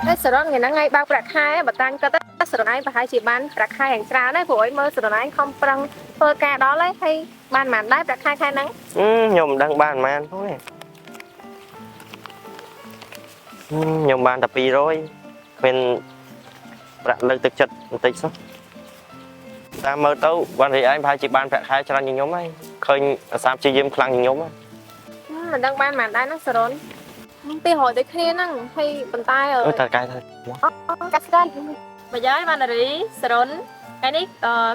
តែសរុនថ្ងៃហ្នឹងថ្ងៃបើកប្រាក់ខែបើតាមគាត់ទៅសរុនឯងប្រហែលជាបានប្រាក់ខែយ៉ាងច្រើនដែរព្រោះអីមើលសរុនឯងខំប្រឹងធ្វើការដល់ហើយហើយបានប៉ុន្មានដែរប្រាក់ខែខែហ្នឹង អឺខ្ញុំមិនដឹងបានប៉ុន្មានផងទេខ្ញុំបានតែ200គ្មានប្រាក់លើកទឹកចិត្តបន្តិចសោះតាមមើលទៅបានរីឯងប្រហែលជាបានប្រាក់ខែច្រើនជាងខ្ញុំហើយឃើញអាសាព្យាយាមខ្លាំងជាងខ្ញុំហ៎ មិនដឹងបានប៉ុន្មានដែរហ្នឹងសរុន200ដូចគ្នាហ្នឹងហើយប៉ុន្តែ អឺតើកាយថា កាត់ស្ដាយ បើយាយវណ្ណារីសរុនថ្ងៃនេះ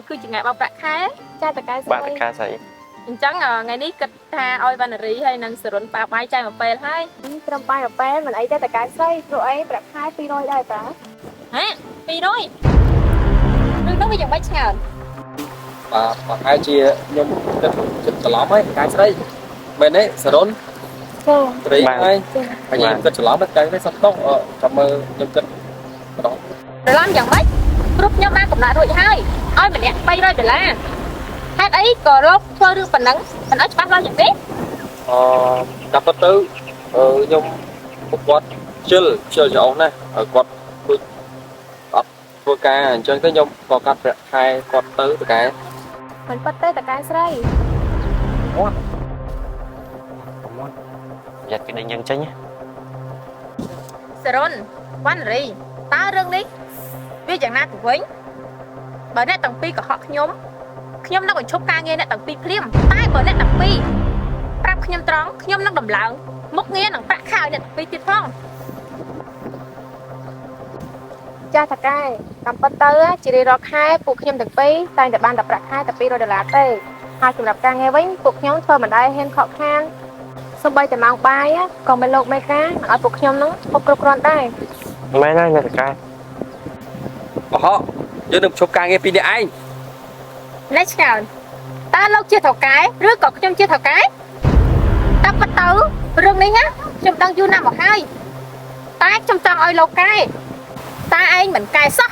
គឺជាថ្ងៃបើកប្រាក់ខែ ចាតកែស្ បាទ រី តើកាយស្អី អញ្ចឹងថ្ងៃនេះគិតថាឲ្យវណ្ណារីហើយនិងសរុនប៉ាបាយចាយមួយពេលហើយ ត្រឹមបាយមួយពេលមិនអីទេតកែស្រីព្រោះអីប្រាក់ខែ200ដែរតា ហ៎200រឿងនោះវាយ៉ាងម៉េចឆ្ងើន បាទប្រហែលជាខ្ញុំគិតចិត្តច្រឡំហើយកាយស្រីមែនទេសរុន ចា ត្រីហើយហើយខ្ញុំគិតច្រឡំហើយកាយស្រីសុំតុកចាំមើលខ្ញុំគិតម្ដង ច្រឡំយ៉ាងម៉េចព្រោះខ្ញុំបានកំណត់រួចហើយឲ្យម្នាក់300ដុល្លារហេតុអីក៏លោកធ្វើរឿងប៉ុណ្ណឹងមិនឲ្យច្បាស់លាស់យ៉ាងនេះ អតាមពិតទៅខ្ញុំពួកគាត់ខ្ជិលខ្ជិលច្រអូសណាស់គាត់ដូចអត់ធ្វើការអញ្ចឹងទៅខ្ញុំក៏កាត់ប្រាក់ខែគាត់ទៅតកែ មិនពិតទេតកែស្រី មាត់ប្រយ័ត្នគេដេញយើងចេញណា សរុនវណ្ណារីតើរឿងនេះវាយ៉ាងណាទៅវិញបើអ្នកទាំងពីរកុហកខ្ញុំខ្ញុំនឹងបញ្ឈប់ការងារអ្នកទាំងពីរភ្លាមតែបើអ្នកទាំងពីរប្រាប់ខ្ញុំត្រង់ខ្ញុំនឹងដំឡើងមុខងារនិងប្រាក់ខែឲ្យអ្នកទាំងពីរទៀតផង ចាតកែតាមពិតទៅជារៀងរាល់ខែពួកខ្ញុំទាំងពីរតែងតែបានតែប្រាក់ខែតែ200ដុល្លារទេហើយសម្រាប់ការងារវិញពួកខ្ញុំធ្វើមិនដែលហ៊ានខកខានសូម្បីតែម៉ោងបាយក៏មិនលោកមេការមិនឲ្យពួកខ្ញុំនឹងហូបគ្រប់គ្រាន់ដែរ មែនហើយអ្នកតើកាយ កុហកយើងនឹងជប់ការងារពីរនាក់ឯង នេះឆ្ងើនតើលោកជាថៅកែឬក៏ខ្ញុំជាថៅកែតាមពិតទៅរឿងនេះណាខ្ញុំដឹងយូរណាស់មកហើយតែខ្ញុំចង់ឲ្យលោកកែតែឯងមិនកែសោះ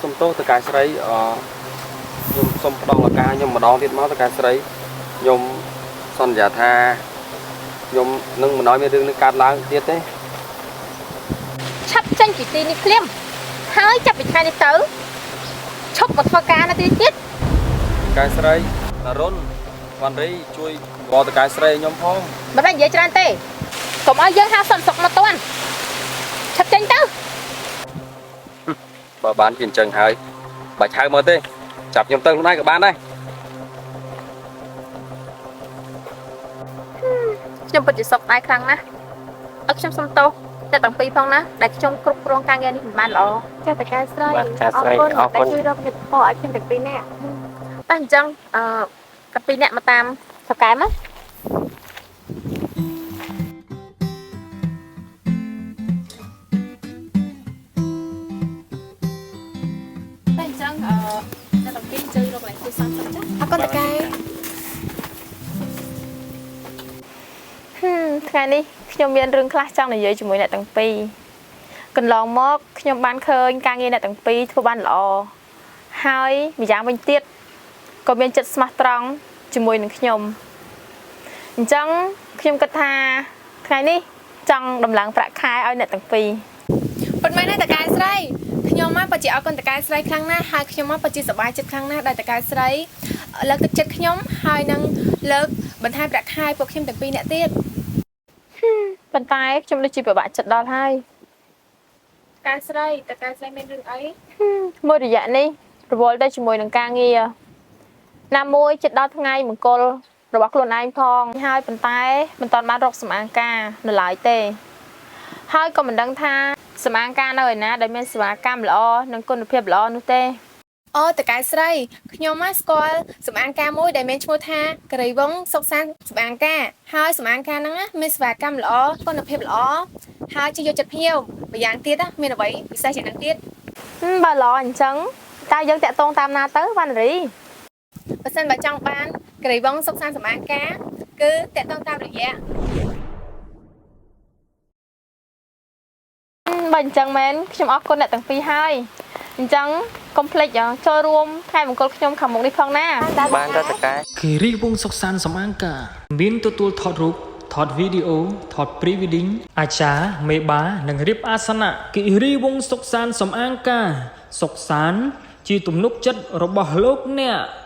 សុំទោសតកែស្រីអខ្ញុំសុំផ្ដល់ឱកាសខ្ញុំម្ដងទៀតមកតកែស្រីខ្ញុំសន្យាថាខ្ញុំនឹងមិនឲ្យមានរឿងនេះកើតឡើងទៀតទេ ឆាប់ចេញពីទីនេះភ្លាមហើយចាប់ពីថ្ងៃនេះទៅឈប់មកធ្វើការនៅទីនេះទៀត កែស្រីណារុនវ៉ាន់រីជួយបតកែស្រីខ្ញុំផង មិនបាននិយាយច្រើនទេកុំឲ្យយើងហៅសន្តិសុខមកទាន់ឆាប់ចេញទៅ បើបានជាអញ្ចឹងហើយបាច់ហៅមកទេចាប់ខ្ញុំទៅខ្លួនឯងក៏បានដែរ ខ្ញុំពិតជាសុខដែរខ្លាំងណាស់ឲ្យខ្ញុំសុំទោសតែទាំងពីរផងណាដែលខ្ញុំគ្រប់គ្រងការងារនេះមិនបានល្អ ចាតកែស្រី បាទកាស្រី អរគុណ អរគុណ ដែលជួយរកយុទ្ធផលឲ្យខ្ញុំទាំងពីរនាក់ តែអញ្ចឹងអឺកាពីអ្នកមកតាមសកែមកតែអញ្ចឹងអឺអ្នកទាំងពីរអញ្ជើញរកកន្លែងធ្វើសន្តិសុខចា អរគុណតកែ ហឹមថ្ងៃនេះខ្ញុំមានរឿងខ្លះចង់និយាយជាមួយអ្នកទាំងពីរកន្លងមកខ្ញុំបានឃើញការងារអ្នកទាំងពីរធ្វើបានល្អហើយម្យ៉ាងវិញទៀតក៏មានចិត្តស្មោះត្រង់ជាមួយនឹងខ្ញុំអញ្ចឹងខ្ញុំគិតថាថ្ងៃនេះចង់ដំឡើងប្រាក់ខែឲ្យអ្នកទាំងពីរ ប៉ុន្មានទេតកែស្រីខ្ញុំមកពិតជាអរគុណតកែស្រីខ្លាំងណាស់ហើយខ្ញុំមកពិតជាសប្បាយចិត្តខ្លាំងណាស់ដែលតកែស្រីលើកទឹកចិត្តខ្ញុំហើយនឹងលើកបន្ថែមប្រាក់ខែពួកខ្ញុំទាំងពីរនាក់ទៀត ប៉ុន្តែខ្ញុំដូចជាពិបាកចិត្តដល់ហើយ តកែស្រីតកែស្រីមានរឿងអី មួយរយៈនេះរវល់តែជាមួយនឹងការងារណាមួយចិត្តដល់ថ្ងៃមង្គលរបស់ខ្លួនឯងផងហើយប៉ុន្តែមិនតាន់បានរកសម្អាងការនៅឡើយទេ ហើយក៏មិនដឹងថាសម្អាងការនៅឯណាដែលមានសេវាកម្មល្អនិងគុណភាពល្អនោះទេ អូតកែស្រីខ្ញុំមកស្គាល់សម្អាងការមួយដែលមានឈ្មោះថាករីវងសុកសានសម្អាងការហើយសម្អាងការហ្នឹងណាមានសេវាកម្មល្អគុណភាពល្អហើយជាយកចិត្តភ្ញៀវម្យ៉ាងទៀតណាមានអ្វីពិសេសជាងហ្នឹងទៀត ហឹមបើល្អអញ្ចឹងតើយើងតាក់ទងតាមណាទៅវណ្ណរី បើសិនបើចង់បានក្រីវងសុកសានសម្អាងការគឺតាក់ទងតាមរយៈ បើអញ្ចឹងមែនខ្ញុំអរគុណអ្នកទាំងពីរហើយអញ្ចឹងកុំភ្លេចចូលរួមថ្ងៃមង្គលខ្ញុំខាងមុខនេះផងណា បានតើតើកាយ គិរីវងសុកសានសំអាងការមានទទួលថតរូប ថតវីដេអូថត pre wedding អាចារ្យមេបានិងរៀបអាសនៈគិរីវងសុកសានសំអាងការសុកសាន ជាទំនុកចិត្តរបស់លោកអ្នក។